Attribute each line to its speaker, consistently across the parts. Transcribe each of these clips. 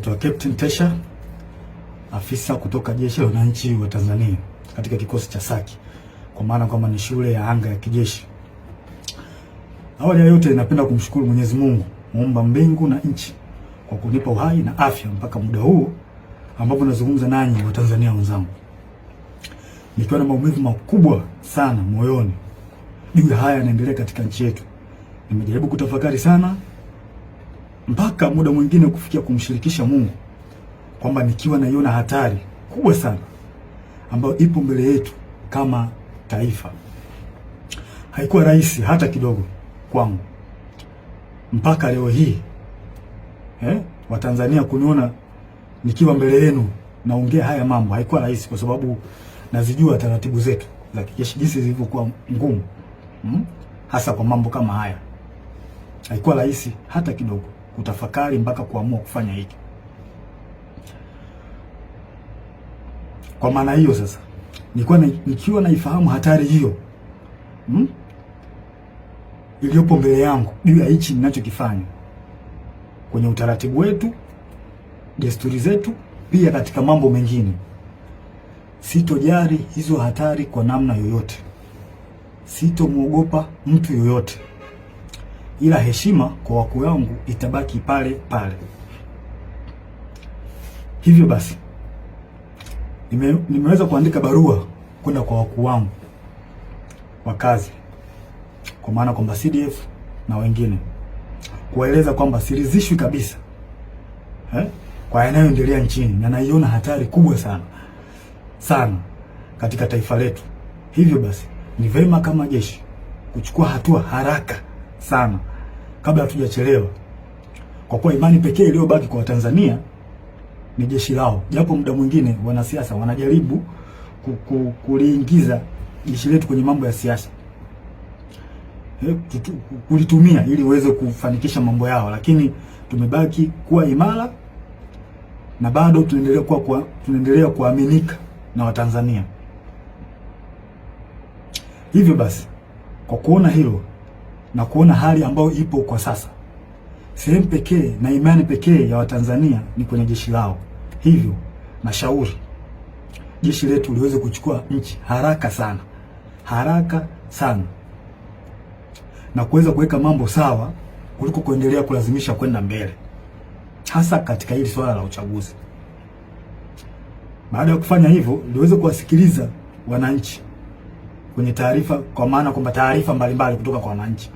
Speaker 1: Naitwa Captain Tesha, afisa kutoka Jeshi la Wananchi wa Tanzania katika kikosi cha Saki, kwa maana kwamba ni shule ya anga ya kijeshi. Awali ya yote, napenda kumshukuru Mwenyezi Mungu muumba mbingu na nchi kwa kunipa uhai na afya mpaka muda huu ambapo nazungumza nanyi Watanzania wenzangu, nikiwa na maumivu makubwa sana moyoni juu ya haya yanaendelea katika nchi yetu. Nimejaribu kutafakari sana mpaka muda mwingine kufikia kumshirikisha Mungu kwamba nikiwa naiona hatari kubwa sana ambayo ipo mbele yetu kama taifa. Haikuwa rahisi hata kidogo kwangu mpaka leo hii Watanzania kuniona nikiwa mbele yenu naongea haya mambo, haikuwa rahisi kwa sababu nazijua taratibu zetu za kijeshi jinsi zilivyokuwa ngumu, hasa kwa mambo kama haya. Haikuwa rahisi hata kidogo kutafakari mpaka kuamua kufanya hiki. Kwa maana hiyo sasa, nilikuwa nikiwa naifahamu hatari hiyo iliyopo mbele yangu juu ya hichi ninachokifanya kwenye utaratibu wetu, desturi zetu, pia katika mambo mengine, sitojari hizo hatari kwa namna yoyote, sitomwogopa mtu yoyote, ila heshima kwa wakuu wangu itabaki pale pale. Hivyo basi nimeweza kuandika barua kwenda kwa wakuu wangu wa kazi, kwa maana kwamba CDF na wengine, kuwaeleza kwamba siridhishwi kabisa kwa yanayoendelea nchini na naiona hatari kubwa sana sana katika taifa letu. Hivyo basi ni vema kama jeshi kuchukua hatua haraka sana kabla hatujachelewa, kwa kuwa imani pekee iliyobaki kwa Watanzania ni jeshi lao, japo muda mwingine wanasiasa wanajaribu kuliingiza jeshi letu kwenye mambo ya siasa, kulitumia ili uweze kufanikisha mambo yao, lakini tumebaki kuwa imara na bado tunaendelea kuaminika na Watanzania. Hivyo basi, kwa kuona hilo na kuona hali ambayo ipo kwa sasa, sehemu pekee na imani pekee ya Watanzania ni kwenye jeshi lao. Hivyo nashauri jeshi letu liweze kuchukua nchi haraka sana, haraka sana, na kuweza kuweka mambo sawa kuliko kuendelea kulazimisha kwenda mbele, hasa katika hili swala la uchaguzi. Baada ya kufanya hivyo, liweze kuwasikiliza wananchi kwenye taarifa, kwa maana kwamba taarifa mbalimbali kutoka kwa wananchi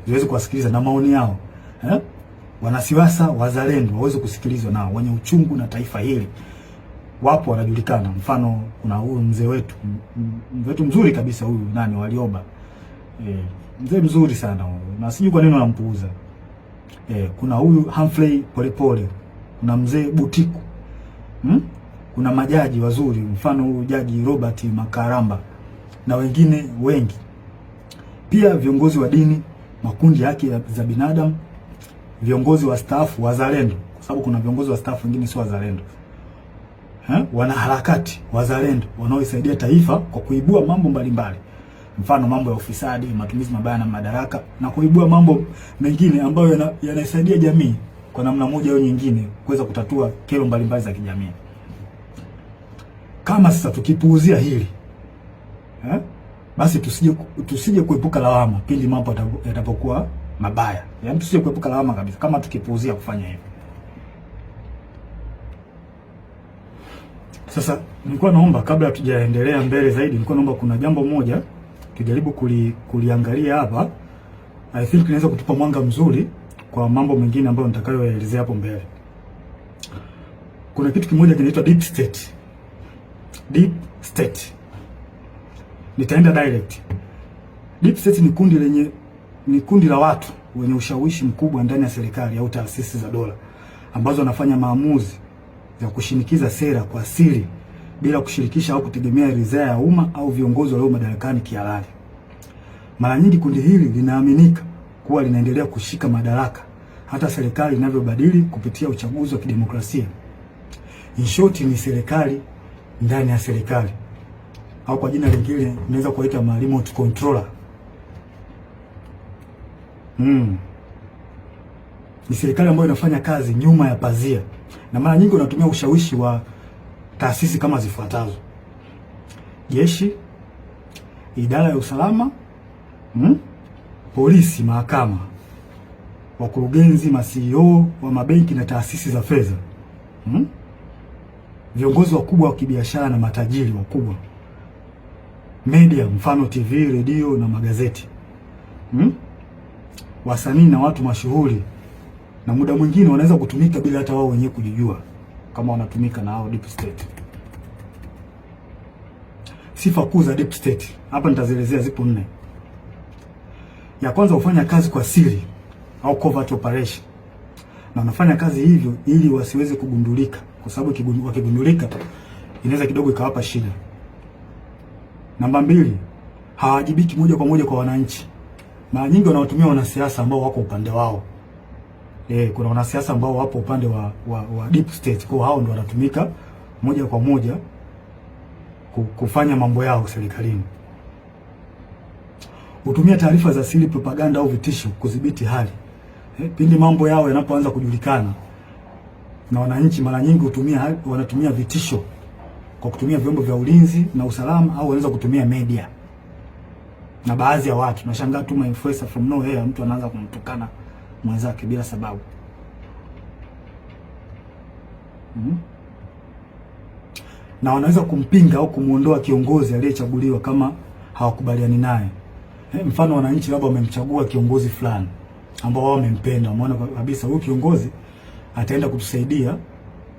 Speaker 1: ziweze kuwasikiliza na maoni yao eh? Wanasiasa wazalendo waweze kusikilizwa nao, wenye uchungu na taifa hili wapo, wanajulikana. Mfano kuna huyu mzee wetu mzuri kabisa huyu nani Warioba, mzee mzuri sana huyu, na sijui kwa nini wanampuuza. Kuna huyu Humphrey Polepole, kuna mzee Butiku, Kuna majaji wazuri, mfano huyu jaji Robert Makaramba na wengine wengi, pia viongozi wa dini, makundi ya haki za binadamu, viongozi wa staafu wazalendo, kwa sababu kuna viongozi wa staafu wengine sio wazalendo, wanaharakati wazalendo wanaoisaidia taifa kwa kuibua mambo mbalimbali, mfano mambo ya ufisadi, matumizi mabaya na madaraka, na kuibua mambo mengine ambayo yanaisaidia jamii kwa namna moja au nyingine kuweza kutatua kero mbalimbali za kijamii. Kama sasa tukipuuzia hili basi tusije kuepuka lawama pindi mambo yatapokuwa mabaya. Yaani tusije kuepuka lawama kabisa kama tukipuuzia kufanya hivyo. Sasa nilikuwa naomba kabla hatujaendelea mbele zaidi, nilikuwa naomba kuna jambo moja tujaribu kuliangalia hapa. I think inaweza kutupa mwanga mzuri kwa mambo mengine ambayo nitakayoelezea hapo mbele. Kuna kitu kimoja kinaitwa deep state. Deep state. Nitaenda direct. Deep state ni kundi la watu wenye ushawishi mkubwa ndani ya serikali au taasisi za dola ambazo wanafanya maamuzi ya kushinikiza sera kwa siri bila kushirikisha au kutegemea ridhaa ya umma au viongozi walio madarakani kihalali. Mara nyingi kundi hili linaaminika kuwa linaendelea kushika madaraka hata serikali inavyobadili kupitia uchaguzi wa kidemokrasia. In short, ni serikali ndani ya serikali, au kwa jina lingine unaweza kuwaita ma remote controller. Ni serikali ambayo inafanya kazi nyuma ya pazia Na mara nyingi wanatumia ushawishi wa taasisi kama zifuatazo: jeshi, idara ya usalama, polisi, mahakama, wakurugenzi, ma CEO wa mabenki na taasisi za fedha, viongozi wakubwa wa kibiashara na matajiri wakubwa, media mfano TV, redio na magazeti, wasanii na watu mashuhuri, na muda mwingine wanaweza kutumika bila hata wao wenyewe kujijua kama wanatumika na hao deep state. Sifa kuu za deep state hapa nitazielezea, zipo nne. Ya kwanza, hufanya kazi kwa siri au covert operation, na wanafanya kazi hivyo ili wasiweze kugundulika, kwa sababu wakigundulika inaweza kidogo ikawapa shida. Namba mbili, hawajibiki moja kwa moja kwa wananchi. Mara nyingi wanawatumia wanasiasa ambao wako upande wao. Kuna wanasiasa ambao wapo upande wa deep state, kwa hao ndio wanatumika moja kwa moja kufanya mambo yao serikalini. Hutumia taarifa za siri, propaganda au vitisho kudhibiti hali. Pindi mambo yao yanapoanza kujulikana na wananchi, mara nyingi wanatumia vitisho kwa kutumia vyombo vya ulinzi na usalama, au wanaweza kutumia media na baadhi ya watu. Nashangaa tu ma influencer from nowhere, mtu anaanza kumtukana mwenzake bila sababu. Na wanaweza kumpinga au kumuondoa kiongozi aliyechaguliwa kama hawakubaliani naye. Mfano wananchi labda wamemchagua kiongozi fulani ambao wao wamempenda, wameona kabisa huyu kiongozi ataenda kutusaidia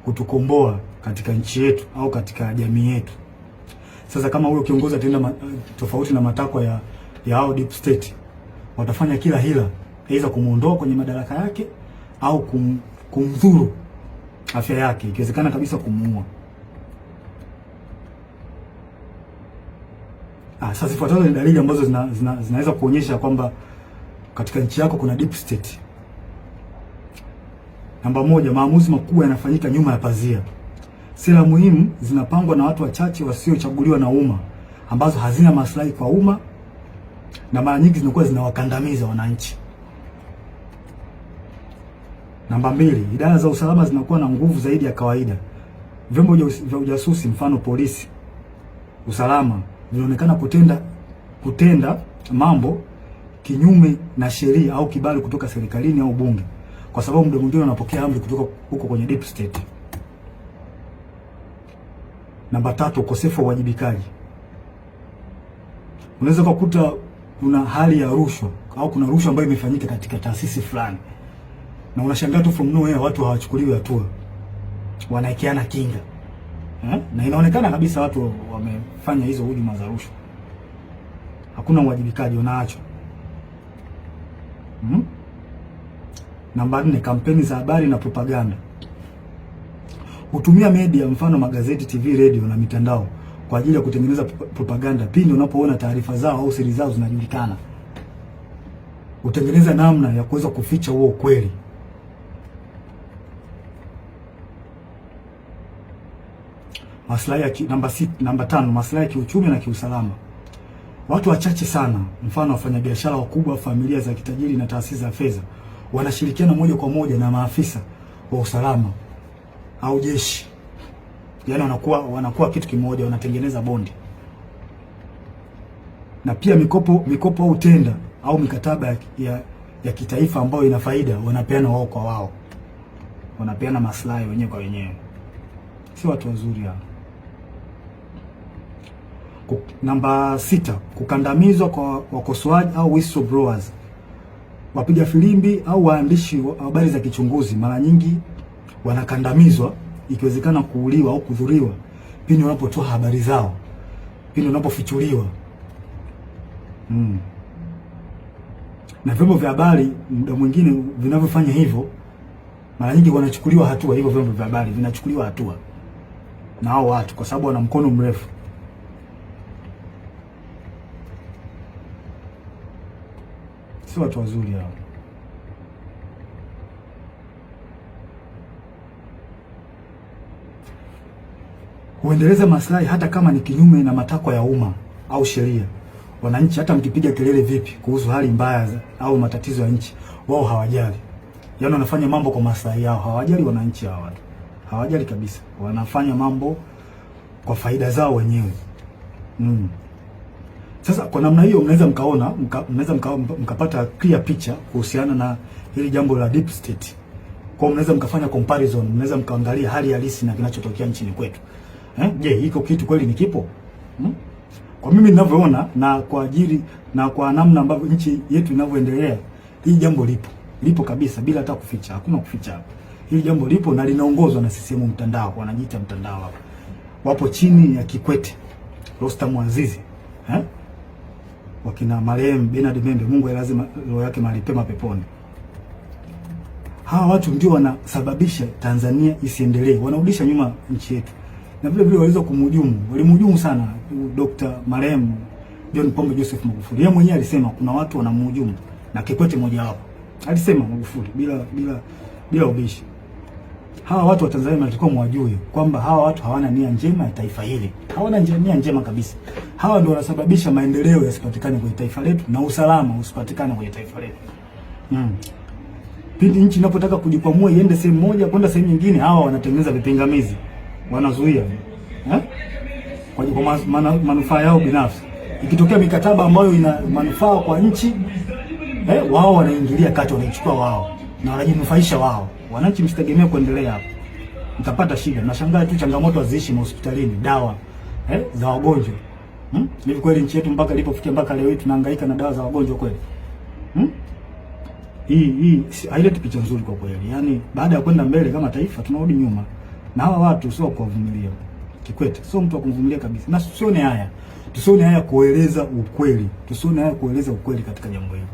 Speaker 1: kutukomboa katika nchi yetu au katika jamii yetu. Sasa kama huyo kiongozi ataenda tofauti na matakwa ya hao deep state, watafanya kila hila, aidha kumuondoa kwenye madaraka yake au kumdhuru afya yake, ikiwezekana kabisa kumuua. Sasa zifuatazo ni dalili ambazo zinaweza kuonyesha kwamba katika nchi yako kuna deep state. Namba moja, maamuzi makubwa yanafanyika nyuma ya pazia. Sera muhimu zinapangwa na watu wachache wasiochaguliwa na umma, ambazo hazina maslahi kwa umma na mara nyingi zinakuwa zinawakandamiza wananchi. Namba mbili, idara za usalama zinakuwa na nguvu zaidi ya kawaida. Vyombo vya ujasusi, mfano polisi, usalama, vinaonekana kutenda mambo kinyume na sheria au kibali kutoka serikalini au bunge, kwa sababu muda mwingine wanapokea amri kutoka huko kwenye deep state. Namba tatu, ukosefu wa uwajibikaji. Unaweza kukuta kuna hali ya rushwa au kuna rushwa ambayo imefanyika katika taasisi fulani, na unashangaa tu from nowhere watu hawachukuliwi hatua, wanaekeana kinga Na inaonekana kabisa watu wamefanya hizo hujuma za rushwa, hakuna uwajibikaji, wanaachwa. Namba nne, kampeni za habari na propaganda. Hutumia media, mfano magazeti, TV, radio na mitandao kwa ajili ya kutengeneza propaganda. Pindi unapoona taarifa zao au siri zao zinajulikana, hutengeneza namna ya kuweza kuficha huo ukweli. Maslahi ya namba tano, maslahi ya kiuchumi na kiusalama. Watu wachache sana, mfano wafanyabiashara wakubwa, familia za kitajiri na taasisi za fedha, wanashirikiana moja kwa moja na maafisa wa usalama au jeshi. Yaani wanakuwa kitu kimoja, wanatengeneza bondi. Na pia mikopo au tenda au mikataba ya kitaifa ambayo ina faida wanapeana wao kwa wao, wanapeana maslahi wenyewe kwa wenyewe. Si watu wazuri hao. Namba sita, kukandamizwa kwa wakosoaji au whistleblowers. Wapiga filimbi au waandishi wa habari za kichunguzi mara nyingi wanakandamizwa, ikiwezekana kuuliwa au kudhuriwa pindi wanapotoa habari zao, pindi wanapofichuliwa. Na vyombo vya habari muda mwingine vinavyofanya hivyo, mara nyingi wanachukuliwa hatua. Hivyo vyombo vya habari vinachukuliwa hatua na hao watu, kwa sababu wana mkono mrefu. Si watu wazuri hao. Huendeleza maslahi hata kama ni kinyume na matakwa ya umma au sheria. Wananchi hata mkipiga kelele vipi kuhusu hali mbaya au matatizo ya nchi, wao hawajali. Yaani wanafanya mambo kwa maslahi yao, hawajali wananchi hawa watu. Hawajali kabisa, wanafanya mambo kwa faida zao wenyewe. Sasa kwa namna hiyo mnaweza mkaona mnaweza mkapata clear picture kuhusiana na hili jambo la deep state. Kwa mnaweza mkafanya comparison, mnaweza mkaangalia hali halisi na kinachotokea nchini kwetu. Je, iko kitu kweli ni kipo? Kwa mimi ninavyoona na kwa ajili na kwa namna ambavyo nchi yetu inavyoendelea, hii jambo lipo. Lipo kabisa bila hata kuficha. Hakuna kuficha hapa. Hili jambo lipo na linaongozwa na CCM mtandao, wanajiita mtandao hapa. Wapo chini ya Kikwete, Rostam Aziz, eh? Wakina marehemu Bernard Membe, Mungu ailaze roho yake mahali pema peponi. Hawa watu ndio wanasababisha Tanzania isiendelee, wanarudisha nyuma nchi yetu, na vile vile waliweza kumhujumu, walimhujumu sana Dr. marehemu John Pombe Joseph Magufuli. Yeye mwenyewe alisema kuna watu wanamhujumu na Kikwete mmoja wapo. Alisema Magufuli bila ubishi. Hawa watu wa Tanzania mnatakiwa mwajue kwamba hawa watu hawana nia njema ya taifa hili. Hawana nia njema kabisa. Hawa ndio wanasababisha maendeleo yasipatikane kwenye taifa letu na usalama usipatikane kwenye taifa letu. Pindi nchi inapotaka kujikwamua iende sehemu moja kwenda sehemu nyingine, hawa wanatengeneza vipingamizi, wanazuia kwa manufaa yao binafsi. Ikitokea mikataba ambayo ina manufaa kwa nchi wao wanaingilia kati, wanaichukua wao na wanajinufaisha wao. Wananchi msitegemee kuendelea hapo, mtapata shida. Nashangaa tu changamoto haziishi mahospitalini, dawa za wagonjwa. Hivi kweli nchi yetu mpaka ilipofikia mpaka leo hii tunahangaika na dawa za wagonjwa kweli? Hii haileti picha nzuri kwa kweli. Yaani baada ya kwenda mbele kama taifa tunarudi nyuma. Na hawa watu sio kuwavumilia. Kikwete sio mtu wa kumvumilia kabisa. Na tusione haya. Tusione haya kueleza ukweli. Tusione haya kueleza ukweli katika jambo hili.